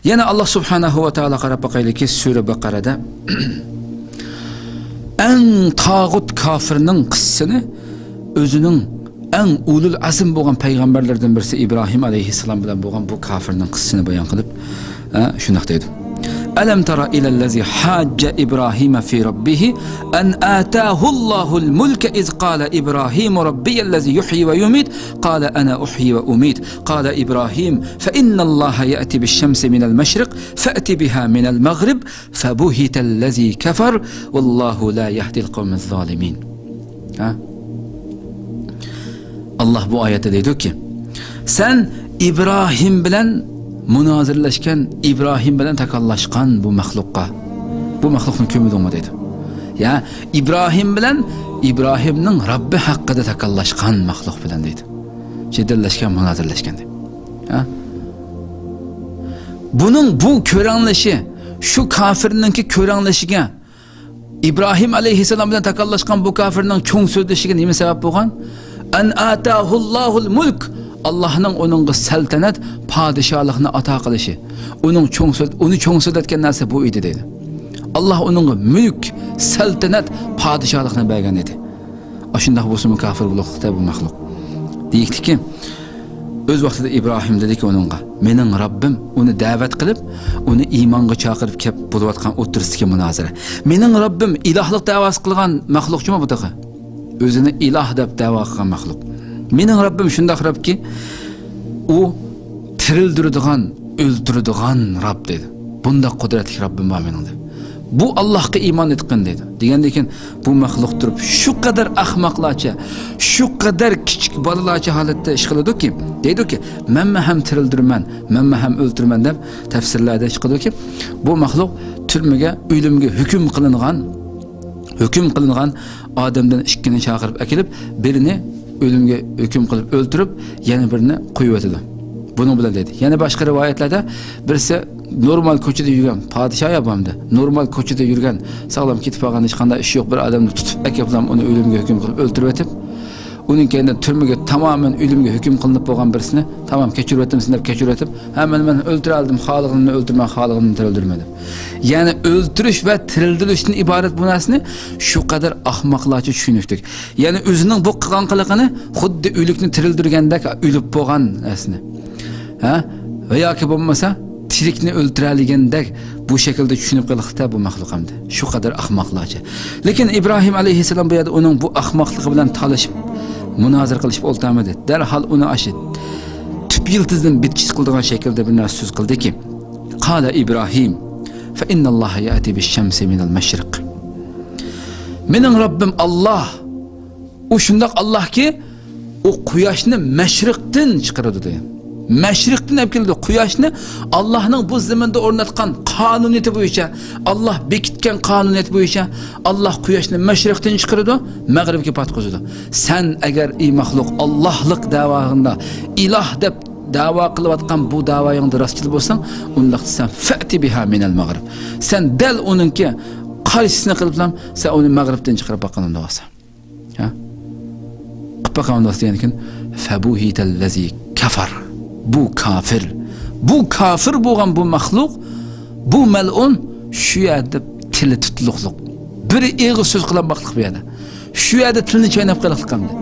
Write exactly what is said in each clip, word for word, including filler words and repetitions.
يەنە ئاللا سۇبھانەھۇ ۋە تائالا قاراپ باقايلىكى، سۈرە بەقەرەدە ئەڭ تاغۇت كافىرنىڭ قىسسىسىنى ئۆزىنىڭ ئەڭ ئۇلۇل ئەزم بولغان پەيغەمبەرلەردىن بىرسى ئىبراھىم ئەلەيھىسسالام بىلەن بولغان بۇ كافىرنىڭ قىسسىسىنى بايان قىلىپ، ھە، شۇنداق دەيدۇ. ألم تر إلى الذي حاج إبراهيم في ربه أن آتاه الله الملك إذ قال إبراهيم ربي الذي يحيي ويميت قال أنا أحيي وأميت قال إبراهيم فإن الله يأتي بالشمس من المشرق فأت بها من المغرب فبهت الذي كفر والله لا يهدي القوم الظالمين. ھە؟ ئاللا بۇ ئايەتتە دەيدۇكى، سەن ئىبراھىم بىلەن مۇنازىرىلەشكەن، ئىبراھىم بىلەن تاكاللاشقان بۇ مەخلۇققا، بۇ مەخلۇقنى كۆرمىدىڭمۇ دەيدۇ. يا، ئىبراھىم بىلەن ئىبراھىمنىڭ رەببى ھەققىدە تاكاللاشقان مەخلۇق بىلەن دەيدۇ. جېدەللەشكەن، مۇنازىرىلەشكەن دەيدۇ. ھە؟ بۇنىڭ بۇ كۆرەڭلىشى، شۇ كافىرنىڭكى كۆرەڭلىشىگە، ئىبراھىم ئەلەيھىسسالام بىلەن تاكاللاشقان بۇ كافىرنىڭ چوڭ سۆزلىشىگە نېمە سەۋەب بولغان؟ أن آتاه الله الملك. ئاللانىڭ ئۇنىڭغا سەلتەنەت، پادىشاھلىقنى ئاتا قىلىشى. ئۇنىڭ چوڭ سۆز-، ئۇنى چوڭ سۆزلەتكەن نەرسە بۇ ئىدى دەيدۇ. ئاللا ئۇنىڭغا مۈلۈك، سەلتەنەت، پادىشاھلىقنى بەرگەن ئىدى. ئاشۇنداق بولسىمۇ كافىر بولۇقلۇقتا بۇ مەخلۇق. دېيىكتىكى، ئۆز ۋاقتىدا ئىبراھىم دېدىكى ئۇنىڭغا، مېنىڭ رەببىم، ئۇنى دەۋەت قىلىپ، ئۇنى ئىمانغا چاقىرىپ كەپ بولۇۋاتقان ئوتتۇرىسىدىكى مۇنازىرە. مېنىڭ رەببىم ئىلاھلىق دەۋاسى قىلغان مەخلۇقچىمۇ بۇ تېخى؟ ئۆزىنى ئىلاھ دەپ دەۋا قىلغان مەخلۇق. مېنىڭ رەببىم شۇنداق رەبكى، ئۇ تىرىلدۈرىدىغان، ئۆلتۈرىدىغان رەب دەيدۇ. بۇنداق قۇدرەتلىك رەببىم بار مېنىڭ دەپ. بۇ ئاللاھقا ئىمان ئېيتقىن دەيدۇ. دېگەندىن كېيىن بۇ مەخلۇق تۇرۇپ شۇ قەدەر ئەخمەقلارچە، شۇ قەدەر كىچىك بالىلارچە ھالەتتە ئىش قىلىدۇكى، دەيدۇكى، مەنمۇ ھەم تىرىلدۈرىمەن، مەنمۇ ھەم ئۆلتۈرىمەن دەپ تەپسىرلەردە ئىش قىلىدۇكى، بۇ مەخلۇق تۈرمىگە، ئۆلۈمگە ھۆكۈم قىلىنغان، ھۆكۈم قىلىنغان ئادەمدىن ئىككىنى چاقىرىپ ئەكېلىپ، بىرىنى ئۆلۈمگە ھۆكۈم قىلىپ ئۆلتۈرۈپ، يەنە بىرىنى قويۇۋېتىدۇ. بۇنىڭ بىلەن دەيدۇ. يەنە باشقا رىۋايەتلەردە بىرسى نورمال كوچىدا يۈرگەن پادىشاھ يا بامدى. نورمال كوچىدا يۈرگەن، ساغلام كېتىپ قالغان، ھېچقانداق ئىشى يوق بىر ئادەمنى تۇتۇپ ئەكېلىپلا ئۇنى ئۆلۈمگە ھۆكۈم قىلىپ ئۆلتۈرۈۋېتىپ، ئۇنىڭ كەينىدىن تۈرمىگە تامامەن ئۆلۈمگە ھۆكۈم قىلىنىپ بولغان بىرسىنى، تامام كەچۈرۈۋەتتىم سېنى دەپ كەچۈرۈۋېتىپ، ھە، مانا مەن ئۆلتۈرەلىدىم، خالىغىنىمنى ئۆلتۈرىمەن، خالىغىنىمنى تىرىلدۈرىمەن دەپ. يەنى ئۆلتۈرۈش ۋە تىرىلدۈرۈشتىن ئىبارەت بۇ نەرسىنى شۇ قەدەر ئەخمەقلارچە چۈشىنىشتۇق. يەنى ئۆزىنىڭ بۇ قىلغان قىلىقىنى خۇددى ئۆلۈكنى تىرىلدۈرگەندەك، ئۆلۈپ بولغان نەرسىنى، ھە؟ ۋە ياكى بولمىسا تىرىكنى ئۆلتۈرەلىگەندەك بۇ شەكىلدە چۈشىنىپ قېلىقتا بۇ مەخلۇق ئەمدى. شۇ قەدەر ئەخمەقلارچە. لېكىن ئىبراھىم ئەلەيھىسسالام بۇ يەردە ئۇنىڭ بۇ ئەخمەقلىقى بىلەن تالىشىپ، مۇنازىرە قىلىشىپ ئولتۇرمىدى. دەرھال ئۇنى ئاشۇ تۈپ يىلتىزدىن بىتچىت قىلىدىغان شەكىلدە بىر نەرسە سۆز قىلدىكى، قال إبراهيم فإن الله يأتي بالشمس من المشرق. مېنىڭ رەببىم ئاللا، ئۇ شۇنداق ئاللاھكى، ئۇ قۇياشنى مەشرىقتىن چىقىرىدۇ دېگەن. مەشرىقتىن ئەپ كېلىدۇ. قۇياشنى ئاللاھنىڭ بۇ زېمىندا ئورناتقان قانۇنىيىتى بويىچە، ئاللاھ بېكىتكەن قانۇنىيەت بويىچە ئاللاھ قۇياشنى مەشرىقتىن چىقىرىدۇ، مەغرىبكە پاتقۇزىدۇ. سەن ئەگەر، ئى مەخلۇق، ئاللاھلىق دەۋاڭدا، ئىلاھ دەپ دەۋا قىلىۋاتقان بۇ دەۋايىڭدا راستچىل بولساڭ، ئۇنداقتا سەن فەئتى بىھا مىنەل مەغرىب. سەن دەل ئۇنىڭكى قارشىسىنى قىلىپلا، سەن ئۇنى مەغرىبتىن چىقىرىپ باققىنىڭدا بولسا. ھە؟ قىلىپ باققىنىڭدا دېگەندىكىن، فەبۇھىتەللەزى كەفەر. بۇ كافىر. بۇ كافىر بولغان بۇ مەخلۇق، بۇ مەلئۇن شۇ يەردە تىلى تۇتۇلۇقلۇق. بىر ئېغىز سۆز قىلالماقلىق بۇ يەردە. شۇ يەردە تىلىنى چايناپ قېلىقلىق ئەمدى.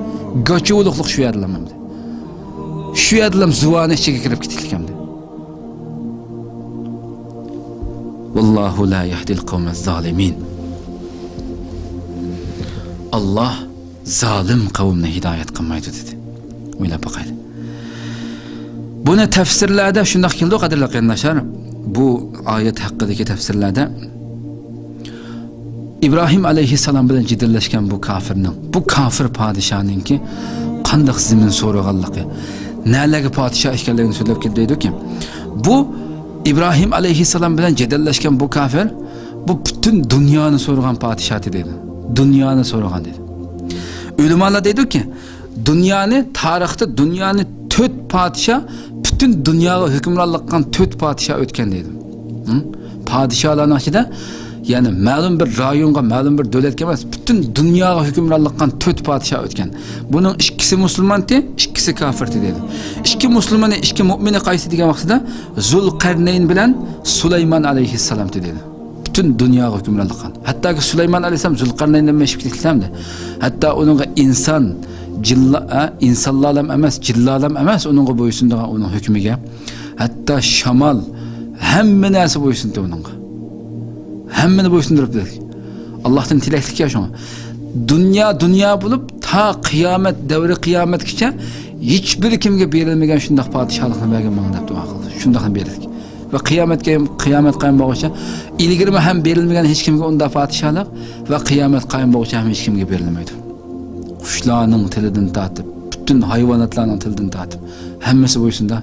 گاچا بولۇقلۇق شۇ يەردىلا ئەمدى. شۇ يەردىلا زۇۋانى ئىچىگە كىرىپ كېتىكلىك ئەمدى. ۋاللاھۇ لا يەھدىل قەۋمەز زالىمىن. ئاللاھ زالىم قەۋمنى ھىدايەت قىلمايدۇ دېدى. ئويلاپ باقايلى. بۇنى تەپسىرلەردە شۇنداق كېلىدۇ، قەدىرلىك قېرىنداشلار. بۇ ئايەت ھەققىدىكى تەپسىرلەردە ئىبراھىم ئەلەيھىسسالام بىلەن جېدەللەشكەن بۇ كافىرنىڭ، بۇ كافىر پادىشاھنىڭكى قانداق زېمىن سورىغانلىقى، نەلەرگە پادىشاھ ئىكەنلىكىنى سۆزلەپ كېلىپ دەيدۇكى، بۇ ئىبراھىم ئەلەيھىسسالام بىلەن جېدەللەشكەن بۇ كافىر، بۇ پۈتۈن دۇنيانى سورىغان پادىشاھ ئىدى دەيدۇ. دۇنيانى سورىغان دەيدۇ. ئۆلىمالار دەيدۇكى، دۇنيانى، تارىختا دۇنيانى تۆت پادىشاھ، پۈتۈن دۇنياغا ھۆكۈمرانلىق قىلغان تۆت پادىشاھ ئۆتكەن دەيدۇ. ھە؟ پادىشاھلارنىڭ ئىچىدە يەنى مەلۇم بىر رايونغا، مەلۇم بىر دۆلەتكە ئەمەس، پۈتۈن دۇنياغا ھۆكۈمرانلىق قىلغان تۆت پادىشاھ ئۆتكەن. بۇنىڭ ئىككىسى مۇسۇلمانتى، ئىككىسى كاپىرتى دەيدۇ. ئىككى مۇسۇلمىنى، ئىككى مۇئمىنى قايسى دېگەن ۋاقتىدا، زۇلقەرنەين بىلەن سۇلايمان ئەلەيھىسسالامتى دەيدۇ. پۈتۈن دۇنياغا ھۆكۈمرانلىق قىلغان. ھەتتاكى سۇلايمان ئەلەيھىسسالام زۇلقەرنەيندىن ئېشىپ كېتىپتىمدى. ھەتتا ئۇنىڭغا ئىنسان، جىنلا-، ئە، ئىنسانلارلام ئەمەس، جىنلارلام ئەمەس ئۇنىڭغا بويسۇنىدىغان، ئۇنىڭ ھۆكمىگە. ھەتتا شامال، ھەممە نەرسە بويسۇنىدۇ ئۇنىڭغا. ھەممىنى بويسۇندۇرۇپ بېرىدۇ. ئاللاھتىن تىلەكلىك يا شۇڭا. دۇنيا دۇنيا بولۇپ، تا قىيامەت دەۋرى قىيامەتكىچە ھېچبىر كىمگە بېرىلمىگەن شۇنداق پادىشاھلىقنى بەرگىن ماڭا دەپ دۇئا قىلدى. شۇنداقنى بېرىلدى. ۋە قىيامەتكە، قىيامەت قايىم بولغۇچە، ئىلگىرىمۇ ھەم بېرىلمىگەن ھېچ كىمگە ئۇنداق پادىشاھلىق ۋە قىيامەت قايىم بولغۇچە ھەم ھېچ كىمگە بېرىلمەيدۇ. قۇشلارنىڭ تىلىدىن تارتىپ، پۈتۈن ھايۋاناتلارنىڭ تىلىدىن تارتىپ، ھەممىسى بويسۇنىدۇ.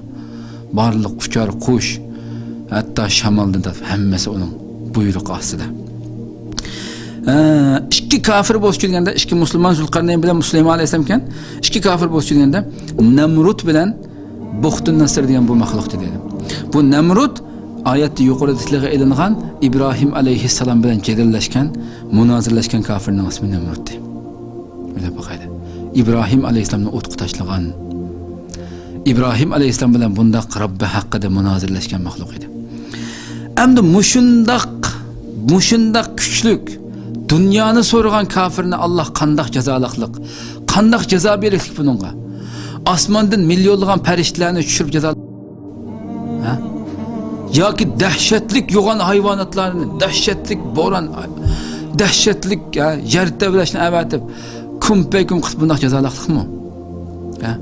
بارلىق ئۇچار قۇش، ھەتتا شامالدىن تارتىپ ھەممىسى ئۇنىڭ بۇيرۇقى ئاستىدا. ئە، ئىككى كاپىر بولسا دېگەندە، ئىككى مۇسۇلمان زۇلقەرنەين بىلەن سۇلايمان ئەلەيھىسسالام ئىكەن، ئىككى كاپىر بولسا دېگەندە، نەمرۇت بىلەن بۇختۇننەسر دېگەن بۇ مەخلۇق دېدى. بۇ نەمرۇت ئايەتتە يۇقىرىدا تىلغا ئېلىنغان ئىبراھىم ئەلەيھىسسالام بىلەن جېدەللەشكەن، مۇنازىرىلەشكەن كاپىرنىڭ ئىسمى نەمرۇتتى. ئويلاپ باقايلى. ئىبراھىم ئەلەيھىسسالامنى ئوتقا تاشلىغان. ئىبراھىم ئەلەيھىسسالام بىلەن بۇنداق رەببى ھەققىدە مۇنازىرىلەشكەن مەخلۇق ئىدى. ئەمدى مۇشۇنداق، مۇشۇنداق كۈچلۈك، دۇنيانى سورىغان كاپىرنى ئاللاھ قانداق جازالاقلىق، قانداق جازا بېرىكلىك بۇنىڭغا؟ ئاسماندىن مىليونلىغان پەرىشتىلەرنى چۈشۈرۈپ جازا، ھە؟ ياكى دەھشەتلىك يوغان ھايۋاناتلارنى، دەھشەتلىك بوران، دەھشەتلىك، ھە، يەر تەۋرەشنى ئەۋەتىپ، كۈمپەيكۈم قىلىپ بۇنداق جازالاقلىقمۇ؟ ھە؟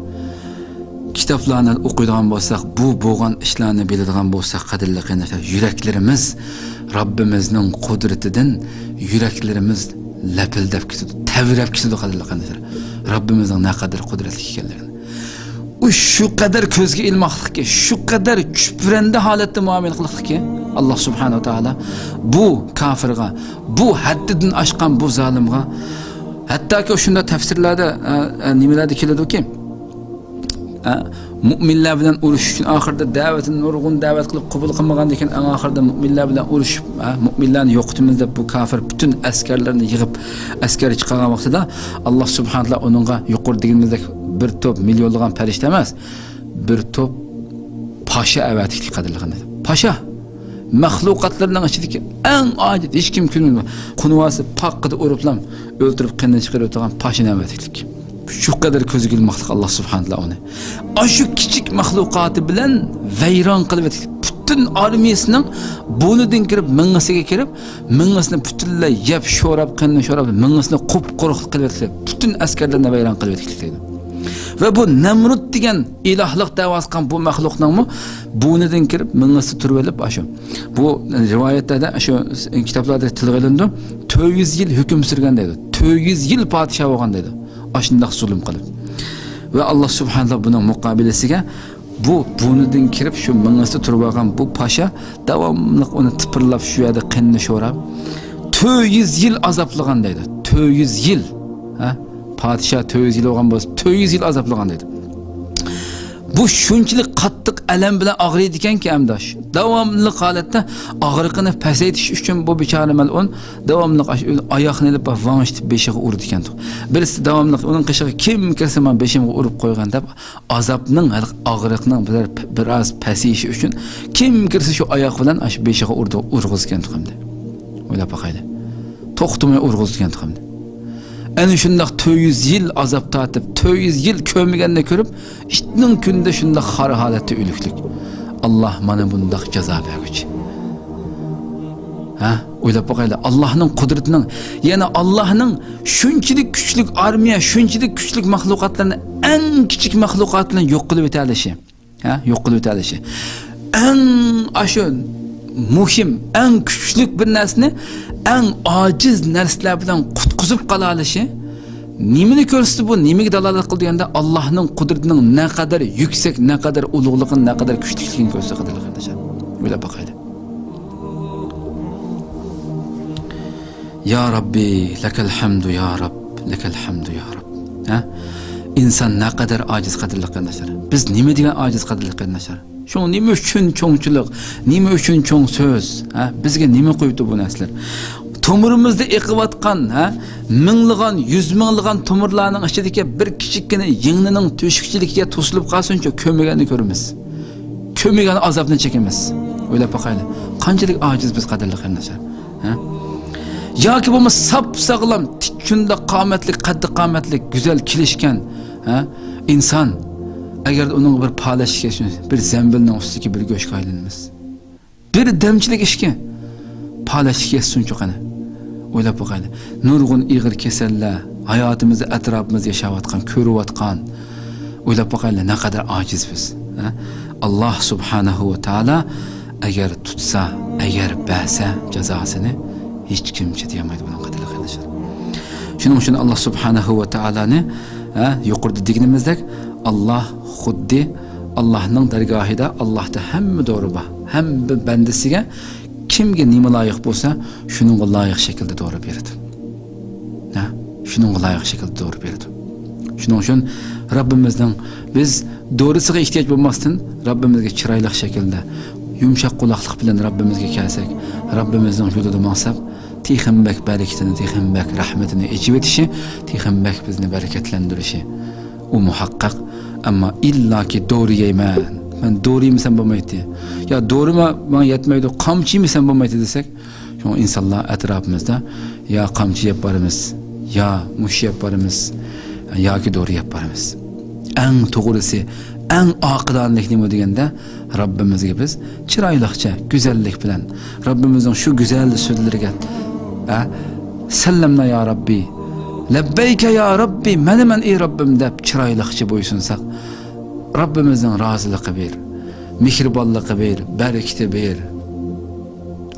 كىتابلارنى ئوقۇيدىغان بولساق، بۇ بولغان ئىشلارنى بىلىدىغان بولساق، قەدىرلىك قېرىنداشلار، يۈرەكلىرىمىز رەببىمىزنىڭ قۇدرىتىدىن يۈرەكلىرىمىز لەپىلدەپ كېتىدۇ، تەۋرەپ كېتىدۇ، قەدىرلىك قېرىنداشلار. رەببىمىزنىڭ نەقەدەر قۇدرەتلىك ئىكەنلىكىنى. ئۇ شۇ قەدەر كۆزگە ئىلماقلىقكى، شۇ قەدەر چۈپرەندە ھالەتتە مۇئامىلە قىلىقلىككى، ئاللاھ سۇبھانەھۇ ۋە تائالا بۇ كاپىرغا، بۇ ھەددىدىن ئاشقان بۇ زالىمغا، ھەتتاكى شۇنداق تەپسىرلەردە، ئە، ئە، نېمىلەردە كېلىدۇكى، ئە، مۇئمىنلار بىلەن ئۇرۇشۇش ئۈچۈن ئاخىرىدا دەۋەتنى نۇرغۇن دەۋەت قىلىپ قوبۇل قىلمىغاندىن كېيىن، ئەڭ ئاخىرىدا مۇئمىنلار بىلەن ئۇرۇشۇپ، ئە، مۇئمىنلارنى يوقىتىمىز دەپ بۇ كاپىر پۈتۈن ئەسكەرلىرىنى يىغىپ ئەسكەرگە چىقارغان ۋاقتىدا، ئاللاھ سۇبھانەھۇ ۋە تائالا ئۇنىڭغا يۇقىرىدا دېگىنىمىزدەك بىر توپ مىليونلىغان پەرىشتە ئەمەس، بىر توپ پاشا ئەۋەتىكلىك قەدىرلىك قېرىنداشلار. پاشا! مەخلۇقاتلىرىنىڭ ئىچىدىكى ئەڭ ئاجىز، ھېچكىم كۆرمىگەن، قۇنۇۋالسا پاققىدە ئۇرۇپلام ئۆلتۈرۈپ قېنىنى چىقىرىۋېتىدىغان پاشىنى ئەۋەتىكلىك. شۇ قەدەر كۆزگە ئىلماقلىق ئاللاھ سۇبھانەھۇ ۋە تائالا ئۇنى. ئاشۇ كىچىك مەخلۇقاتى بىلەن ۋەيران قىلىۋېتىكلىك. پۈتۈن ئارمىيىسىنىڭ بۇرنىدىن كىرىپ مېڭىسىگە كىرىپ، مېڭىسىنى پۈتۈنلەي يەپ شوراپ، قېنىنى شوراپ، مېڭىسىنى قۇپقۇرۇق قىلىۋېتىكلىك. پۈتۈن ئەسكەرلىرىنى ۋەيران قىلىۋېتىكلىك دەيدۇ. ۋە بۇ نەمرۇت دېگەن ئىلاھلىق دەۋاسى قىلغان بۇ مەخلۇقنىڭمۇ بۇرنىدىن كىرىپ مېڭىسى تۇرۇۋېلىپ، ئاشۇ، بۇ رىۋايەتلەردە، ئاشۇ كىتابلاردا تىلغا ئېلىنىدۇ، تۆت يۈز يىل ھۆكۈم سۈرگەن دەيدۇ. تۆت يۈز يىل پادىشاھ بولغان دەيدۇ. ئاشۇنداق زۇلۇم قىلىپ. ۋە ئاللاھ سۇبھانەھۇ ۋە تائالا بۇنىڭ مۇقابىلىسىگە بۇ بۇرنىدىن كىرىپ شۇ مېڭىسى تۇرۇۋالغان بۇ پاشا داۋاملىق ئۇنى تىپىرلاپ، شۇ يەردە قېنىنى شوراپ، تۆت يۈز يىل ئازابلىغان دەيدۇ. تۆت يۈز يىل. ھە؟ پادىشاھ تۆت يۈز يىل بولغان بولسا، تۆت يۈز يىل ئازابلىغان دەيدۇ. بۇ شۇنچىلىك قاتتىق ئەلەم بىلەن ئاغرىيدىكەنكى ئەمدى، داۋاملىق ھالەتتە ئاغرىقىنى پەسەيتىش ئۈچۈن بۇ بىچارە مەلئۇن داۋاملىق ئاش-، ئاياغنى ئېلىپ ۋاڭشىتىپ بېشىغا ئۇرىدىكەن. بىرسى داۋاملىق ئۇنىڭ قېشىغا، كىم كىرسە مانا بېشىمغا ئۇرۇپ قويغان دەپ، ئازابنىڭ، ھېلىقى ئاغرىقنىڭ بىر، بىراز پەسىيىشى ئۈچۈن كىم كىرسە شۇ ئاياق بىلەن ئاشۇ بېشىغا ئۇرىدۇ، ئۇرغۇزىدىكەن تۇغۇمدى. ئويلاپ باقايلى. توختىماي ئۇرغۇزىدىكەن تۇغۇمدى. ئەنە شۇنداق تۆت يۈز يىل ئازاب تارتىپ، تۆت يۈز يىل كۆرمىگەننى كۆرۈپ، ئىتنىڭ كۈنىدە شۇنداق خار ھالەتتە ئۆلۈكلۈك. ئاللاھ مانا بۇنداق جازا بەرگۈچى. ھە؟ ئويلاپ باقايلى. ئاللاھنىڭ قۇدرىتىنىڭ، يەنى ئاللاھنىڭ شۇنچىلىك كۈچلۈك ئارمىيە، شۇنچىلىك كۈچلۈك مەخلۇقاتلارنى ئەڭ كىچىك مەخلۇقات بىلەن يوق قىلىۋېتەلىشى. ھە؟ يوق قىلىۋېتەلىشى. ئەڭ ئاشۇ مۇھىم، ئەڭ كۈچلۈك بىر نەرسىنى ئەڭ ئاجىز نەرسىلەر بىلەن قۇتقۇزۇپ قالالىشى. نېمىنى كۆرسىتىدۇ بۇ؟ نېمىگە دالالەت قىلىدۇ دېگەندە، ئاللاھنىڭ قۇدرىتىنىڭ نەقەدەر يۈكسەك، نەقەدەر ئۇلۇغلۇقىنى، نەقەدەر كۈچلۈكلۈكىنى كۆرسىتىدۇ، قەدىرلىك قېرىنداشلار. ئويلاپ باقايلى. يا رەببى، لەكەل ھەمدۇ يا رەب، لەكەل ھەمدۇ يا رەب. ھە؟ ئىنسان نەقەدەر ئاجىز، قەدىرلىك قېرىنداشلار. بىز نېمە دېگەن ئاجىز، قەدىرلىك قېرىنداشلار. شۇڭا نېمە ئۈچۈن چوڭچىلىق، نېمە ئۈچۈن چوڭ سۆز؟ ھە؟ بىزگە نېمە قويۇپتۇ بۇ نەرسىلەر؟ تومۇرىمىزدا ئېقىۋاتقان، ھە؟ مىڭلىغان، يۈز مىڭلىغان تومۇرلارنىڭ ئىچىدىكى بىر كىچىككىنە يىڭنىنىڭ تۆشۈكچىلىكىگە توسۇلۇپ قالسۇنچۇ، كۆمۈلگەننى كۆرىمىز. كۆمۈلگەن ئازابنى چېكىمىز. ئويلاپ باقايلى. قانچىلىك ئاجىز بىز، قەدىرلىك قېرىنداشلار. ھە؟ ياكى بولمىسا ساپ ساغلام، تىك شۇنداق قامەتلىك، قەددى قامەتلىك، گۈزەل كېلىشكەن، ھە؟ ئىنسان، ئەگەر ئۇنىڭغا بىر پالەچكە، بىر زەمبىلنىڭ ئۈستىدىكى بىر گۆشكە ئايلىنىمىز. بىر دەمچىلىك ئىشكە پالەچكە يەتسۇنچۇ قېنى. ئويلاپ باقايلى. نۇرغۇن ئېغىر كېسەللەر، ھاياتىمىزدا، ئەتراپىمىزدا ياشاۋاتقان، كۆرۈۋاتقان. ئويلاپ باقايلى، نەقەدەر ئاجىز بىز. ھە؟ ئاللاھ سۇبھانەھۇ ۋە تائالا ئەگەر تۇتسا، ئەگەر بەرسە جازاسىنى، ھېچكىم چىدىيالمايدۇ بۇنىڭغا، قەدىرلىك قېرىنداشلار. شۇنىڭ ئۈچۈن ئاللاھ سۇبھانەھۇ ۋە تائالانى، ھە، يۇقىرىدا دېگىنىمىزدەك، ئاللاھ خۇددى ئاللاھنىڭ دەرگاھىدا، ئاللاھتا ھەممە دورا بار. ھەممە بەندىسىگە كىمگە نېمە لايىق بولسا، شۇنىڭغا لايىق شەكىلدە دورا بېرىدۇ. ھە؟ شۇنىڭغا لايىق شەكىلدە دورا بېرىدۇ. شۇنىڭ ئۈچۈن رەببىمىزنىڭ بىز دورىسىغا ئېھتىياج بولماستىن، رەببىمىزگە چىرايلىق شەكىلدە، يۇمشاق قۇلاقلىق بىلەن رەببىمىزگە كەلسەك، رەببىمىزنىڭ يولىدا ماڭساق، تېخىمۇ بەك بەرىكىتىنى، تېخىمۇ بەك رەھمىتىنى ئېچىۋېتىشى، تېخىمۇ بەك بىزنى بەرىكەتلەندۈرۈشى، ئۇ مۇھەققەق. ئەمما ئىللاكى دورا يەيمەن، مەن دورا يېمىسەم بولمايتتى. يا دورىمۇ ماڭا يەتمەيدۇ، قامچا يېمىسەم بولمايتتى دېسەك، شۇڭا ئىنسانلار ئەتراپىمىزدا يا قامچا يەپ بارىمىز، يا مۇشت يەپ بارىمىز، ياكى دورا يەپ بارىمىز. ئەڭ توغرىسى، ئەڭ ئاقىلانىلىك نېمە دېگەندە، رەببىمىزگە بىز چىرايلىقچە، گۈزەللىك بىلەن، رەببىمىزنىڭ شۇ گۈزەل سۆزلىرىگە، ھە، سەللەمنا يا رەببى، لەببەيكە يا رەببى، مەنىمەن ئەي رەببىم دەپ چىرايلىقچە بويسۇنساق، رەببىمىزنىڭ رازىلىقى بىر، مېھرىبانلىقى بىر، بەرىكىتى بىر،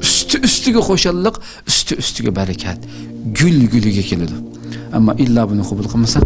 ئۈستى ئۈستىگە خۇشاللىق، ئۈستى ئۈستىگە بەرىكەت، گۈل گۈلىگە كېلىدۇ. ئەمما ئىللا بۇنى قوبۇل قىلمىسا،